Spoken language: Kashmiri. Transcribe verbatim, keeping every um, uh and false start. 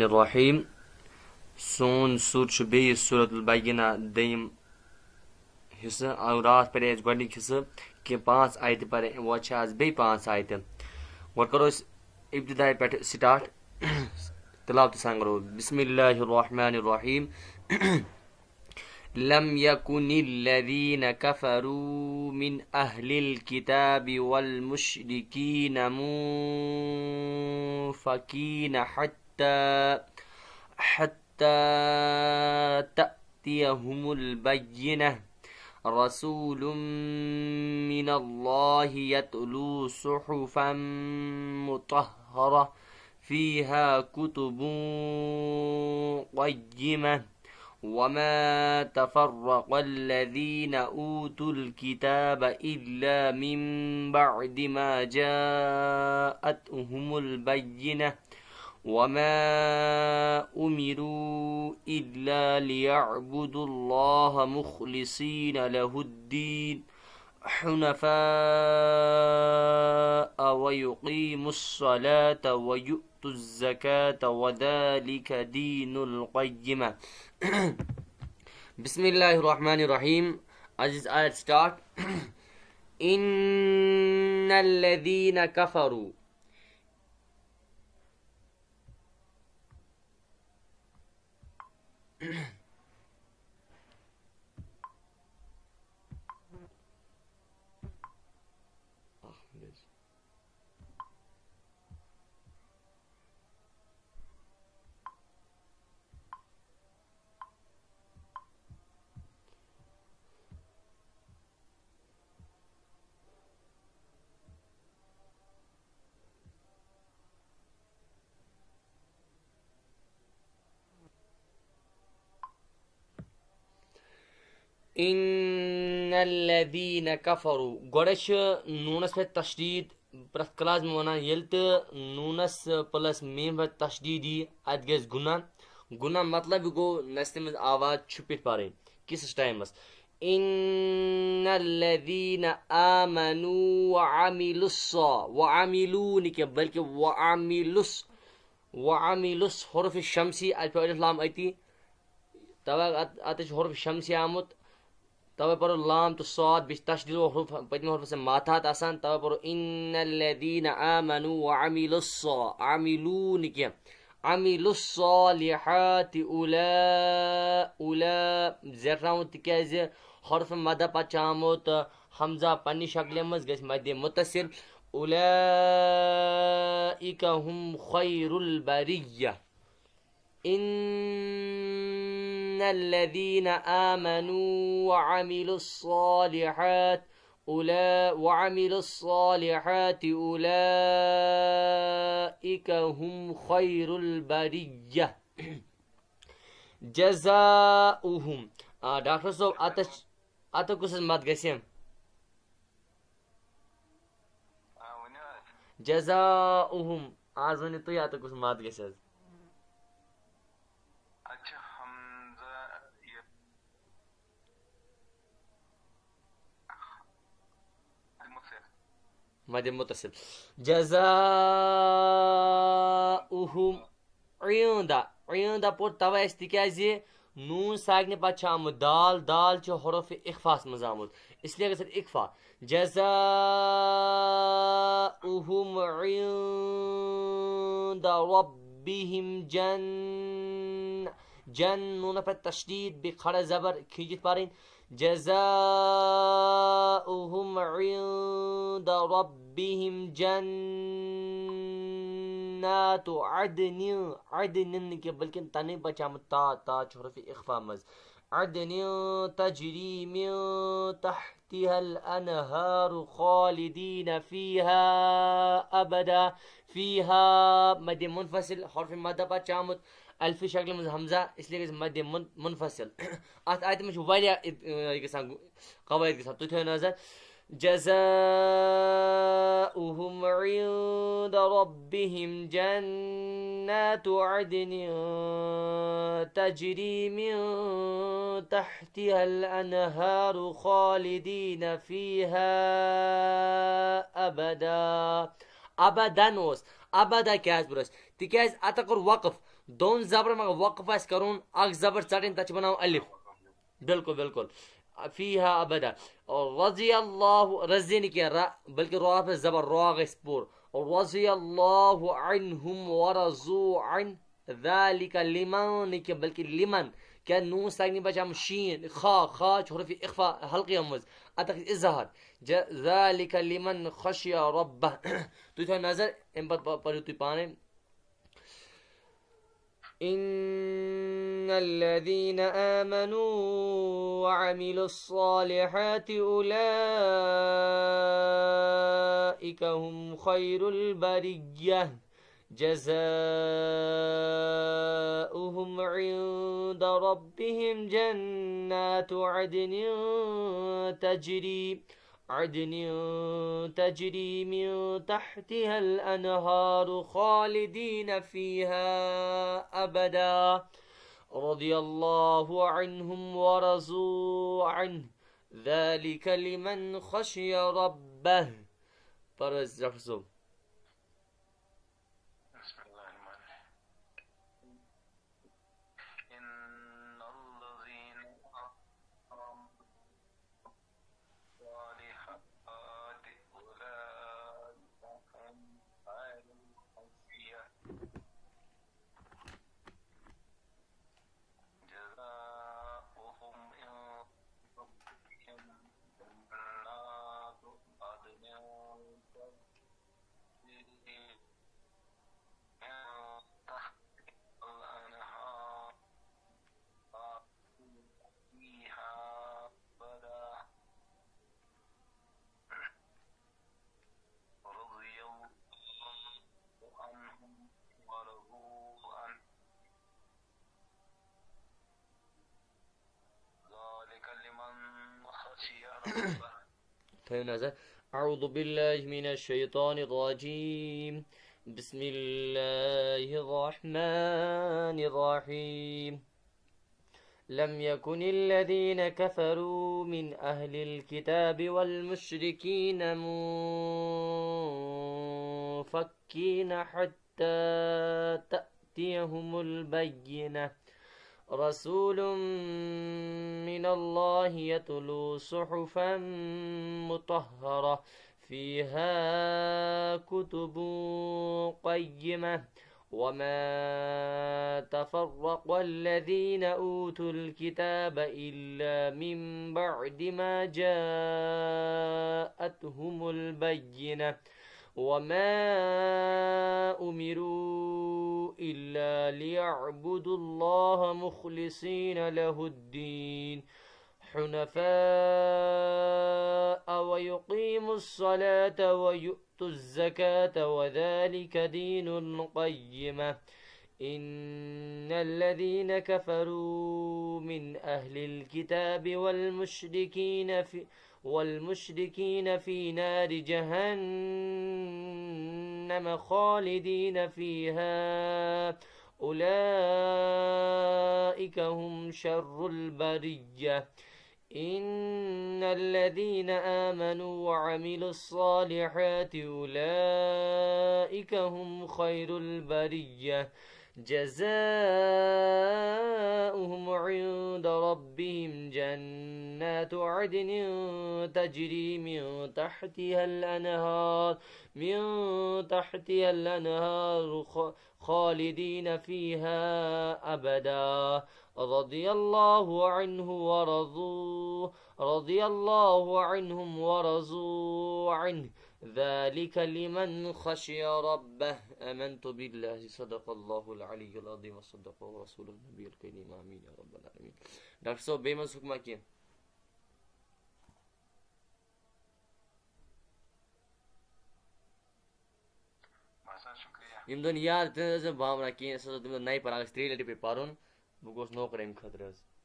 الرحیم۔ سون سُر چھُ بیٚیہِ سورۃ البینہ، دوٚیِم حصہٕ۔ آ، راتھ پَرے اَسہِ گۄڈٕنِکۍ حصہٕ کینٛہہ پانٛژھ آیتہٕ پَرے، وۄنۍ چھِ آز بیٚیہِ پانٛژھ آیتہٕ۔ گۄڈٕ کَرو أسۍ ابتدایہِ پٮ۪ٹھٕ start، تِلاوتہٕ سان کَرو۔ بسم اللہ الرحمن الرحیم۔ لم يكن الذين كفروا من أهل الكتاب والمشركين منفكين حتى، حتى تأتيهم البينة، رسول من الله يتلو صحفا مطهرة فيها كتب قيمة، وما تفرق الذين أوتوا الكتاب إلا من بعد ما جاءتهم البينة، وما أمروا إلا ليعبدوا الله مخلصين له الدين حنفاء ويقيموا الصلاة ويؤتوا الزكاة وذلك دين القيمة. بسم الله الرحمن الرحيم. Aziz ayat start. إن الذين كفروا. إن الذين كفروا۔ گۄڈٕ چھِ نوٗنَس پٮ۪ٹھ تشدیٖد، پرٛٮ۪تھ کلاسہِ منٛز وَنان، ییٚلہِ تہِ نوٗنَس plus میٖم پٮ۪ٹھ تشدیٖد یی، اَتہِ گژھِ غُنہ۔ غُنہ مطلب یہِ گوٚو، نَسہِ تٔمِس آواز چھُپِتھ پَرٕنۍ کِس ٹایمَس۔ إن الذين آمنوا وعملوا الصا-، وعملوا نہٕ کینٛہہ، بلکہِ وعملوا الص-، وعملوا الص-، حروف شمسی، اَتہِ پیوٚو الف لام أتی۔ تَوَے اَت-، اَتہِ چھُ حروف شمسی آمُت۔ تَوَے پَرو لام تہٕ صاد، بیٚیہِ چھِ تشدیٖد حروف، پٔتمہِ حروفہٕ سۭتۍ ماتحت آسان۔ تَوَے پَرو إن الذين آمنوا وعملوا الصا-، عملوا نہٕ کینٛہہ۔ عملوا الصالحات أولا-، أولا زیٹھراوُن، تِکیٛازِ حرف مدہ پتہٕ چھُ آمُت حمزہ پننہِ شکلہِ منٛز، گژھِ مدِ متصل۔ أولئك هم خير البرية۔ إن الذين آمنوا وعملوا الصالحات أولا-، وعملوا الصالحات أولئك هم خير البرية۔ جزاؤهم۔ آ، ڈاکٹر صٲب، اَتَس، اَتَس کُس حظ مَد گژھِ؟ آ، ؤنِو حظ۔ جزاؤهم۔ آز ؤنِو تُہۍ، اَتَس کُس مَد گژھِ حظ؟ اَتہِ چھِ حمزہ، یہِ، مَدِ مُتصِل۔ جزاؤهم۔ عیٖنٛدہ، عیٖنٛدہ پوٚر تَوَے اَسہِ، تِکیٛازِ نوٗن ساکنہِ پَتہٕ چھُ آمُت دال، دال چھُ حروفِ اخفاہَس منٛز آمُت، اس لیے گژھِ اَتھ اخفا۔ جزاؤهم عند ربهم جن-، جن، نوٗنَس پٮ۪ٹھ تشدیٖد، بیٚیہِ کھڑا زبر کھیٖنچِتھ پَرٕنۍ۔ جزاؤهم عند ربهم جنات عدن، عدن نہٕ کینٛہہ، بلکہِ تَنٕے پَتہٕ چھُ آمُت تا، تا چھُ حروفِ اخفا منٛز۔ عدن تجري من تحتها الأنهار خالدين فيها أبدا۔ فيها مَدِ مُنفصل، حرفِ مَدَّ پَتہٕ چھُ آمُت الفِ شکلہِ منٛز حمزہ، اس لیے گژھِ مَدِ مُن-، مُنفصل۔ اَتھ آیتہِ منٛز چھُ واریاہ اِت-، یہِ گژھان، قواعد گژھان، تُہۍ تھٲیِو نظر۔ جزاؤهم عند ربهم جنات عدن تجري من تحتها الأنهار خالدين فيها أبدا۔ ابدن اوس، ابدا کیازِ پوٚر اَسہِ؟ تِکیازِ اَتھ کوٚر وقف۔ دۄن زبرن مگر وقف آسہِ کرُن، اکھ زبر ژٹٕنۍ، تتھ چھِ بناوُن الف۔ بالکل، بالکل۔ فیہا ابدا۔ رضی اللہ، رضی نہٕ کینٛہہ، را، بلکہ را پٮ۪ٹھ زبر، را گژھِ پوٗرٕ۔ رضی اللہ عنہم ورضوا عنہ۔ ذالک لمن نہٕ کینٛہہ، بلکہ لمن۔ کیٛاہ نوٗن ساکنی بچام شین، خا، خا چھُ حروف اخفا حلقی آمٕژ۔ اتھ گژھِ اظہار۔ ج-، ذالک لمن خشی ربہ۔ تُہۍ تھٲیِو نظر، امہِ پتہٕ پ-، پٔرِو تُہۍ پانے۔ إن الذين آمنوا وعملوا الصالحات أولئك هم خير البرية، جزاؤهم عند ربهم جنات عدن تجري عدن تجري من تحتها الأنهار خالدين فيها أبدا، رضي الله عنهم ورضوا عنه، ذلك لمن خشي ربه. پرز ڈاکٹر صٲب۔ بسم الله الرحمن الرحيم. إن الذين آمنوا الصالحات أولئك هم خير البرية. جزاؤهم عند ربهم جنات عدن تجري من تحتها الأنهار خالدين فيها أبدا. رضي الله عنهم ورضوا عنه. ذلك لمن خشي ربه. تھٲیِو نظر۔ أعوذ بالله من الشيطان الرجيم. بسم الله الرحمن الرحيم. لم يكن الذين كفروا من أهل الكتاب والمشركين منفكين حتى تأتيهم البينة. رسول من الله يتلو صحفا مطهرة فيها كتب قيمة وما تفرق الذين أوتوا الكتاب إلا من بعد ما جاءتهم البينة وما أمروا إلا ليعبدوا الله مخلصين له الدين حنفاء ويقيموا الصلاة ويؤتوا الزكاة وذلك دين القيمة. إن الذين كفروا من أهل الكتاب والمشركين في والمشركين في نار جهنم خالدين فيها أولئك هم شر البرية. إن الذين آمنوا وعملوا الصالحات أولئك هم خير البرية. جزاؤهم عند ربهم جنات عدن تجري من تحتها الأنهار، من تحتها الأنهار خ-، خالدين فيها أبدا. رضي الله عنه ورضوا، رضي الله عنهم ورضوا عنه. ذلك لمن خشي ربه. آمنت بالله، صدق الله العلي العظيم وصدقه رسوله النبي الكريم. آمين يا رب العالمين. ڈاکٹر صٲب، بیٚیہِ ما حُکما کینٛہہ؟ بس حظ، شُکریہ۔ یِم دۄن یاد، تِم ٲسۍ نہٕ بامبران کینٛہہ، أسۍ ہسا تِم دۄن نَیہِ پَران، اَسہِ ترٛیٚیہِ لَٹہِ پیٚیہِ پَرُن، بہٕ گوس نوکر اَمہِ خٲطرٕ حظ۔